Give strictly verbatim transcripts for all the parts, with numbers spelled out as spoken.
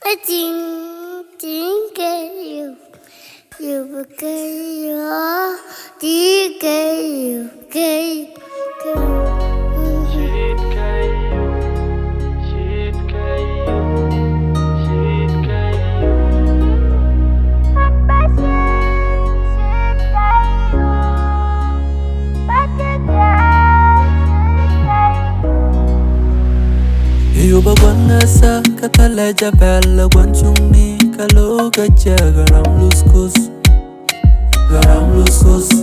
Ting, ting kɛ yop, yop kɛ yop, ting kɛ yop, kɛ yop. Yop a gua̱n ŋäthä kä thilɛ Jebɛl, a gua̱n cuŋni kä lo̱k a jɛ ɣä ram luth kuth. Ɣä ram luth kuth.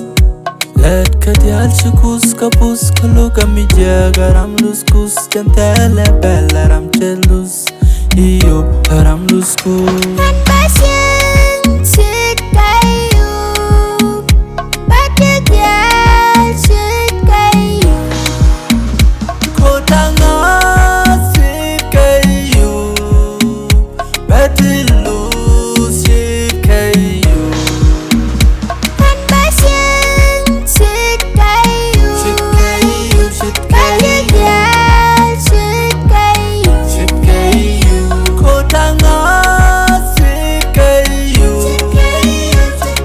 Lɛt kä diaal ci kuth kä puth kä lo̱k a mi jɛ ɣä ram luth kuth. Jɛn thilɛ Bɛl a ram cɛ luth. Yop a ram luth kuth. Ɣän bä cieŋ ce̱tkɛ yop, bä ti diaal ce̱tkɛ yop. Ko̱taŋa ce̱tkɛ yop, bä ti luth ce̱tkɛ yop. Ɣän bä cieŋ ce̱tkɛ yop, bä ti diaal ce̱tkɛ yop. Ko̱taŋa ce̱tkɛ yop,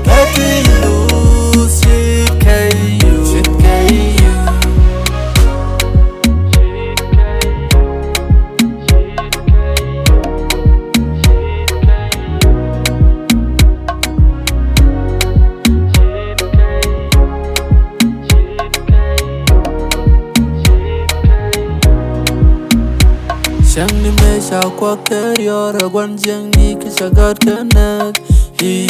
bä ti luth ce̱tkɛ yop. Cäŋ ni mëë ca kuak kɛ riɔr ɛ gua̱n jiäkni kä ca gɔ̱a̱t kɛ näk.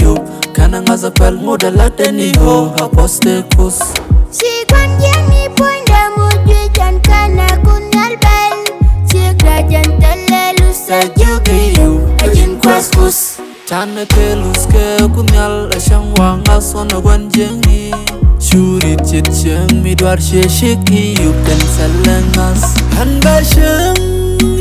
Yop kɛnɛ ŋa̱th a pɛl ŋot ɛ la̱t ɛn i̱ ɣöö a puɔ̱th tëë kuth. Ci gua̱n jiäkni puɔ̱nydɛ moc juëc ɛn kɛnɛ Kuoth Nhial Bɛl. Ciek da̱c ɛn thilɛ luth a jiök i̱ yop a ji̱n kua̱th kuth. Canɛ kɛ luth kɛ Kuoth Nhial a cäŋ wa ŋa̱th ɣɔn ɛ gua̱n jiäkni. Cu ri̱t ce̱t cieŋ mi duaar ciɛ cik i̱ yop kɛn thilɛ ŋa̱th. Ɣän bä cieŋ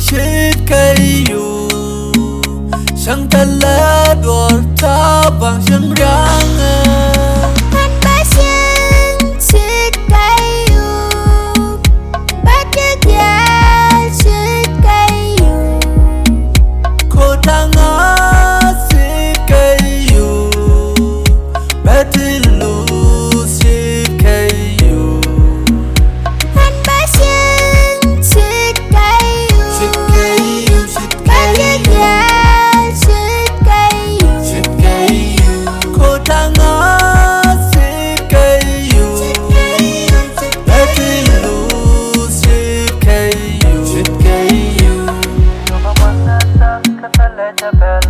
ce̱tkɛ yop, cäŋ thilɛ duɔ̱ɔ̱r ta̱a̱ baŋ cieŋ ria̱ŋɛ. Ɣän bä cieŋ ce̱tkɛ yop, bä ti diaal ce̱tkɛ yop. Ko̱taŋa ce̱tkɛ yop, bä ti luth ce̱tkɛ yop. Ɣän bä cieŋ ce̱tkɛ yop, bä ti diaal ce̱tkɛ yop. Ko̱taŋa ce̱tkɛ yop, bä ti luth ce̱tkɛ yop. Yop a gua̱n ŋäthä kä thilɛ Jebɛl,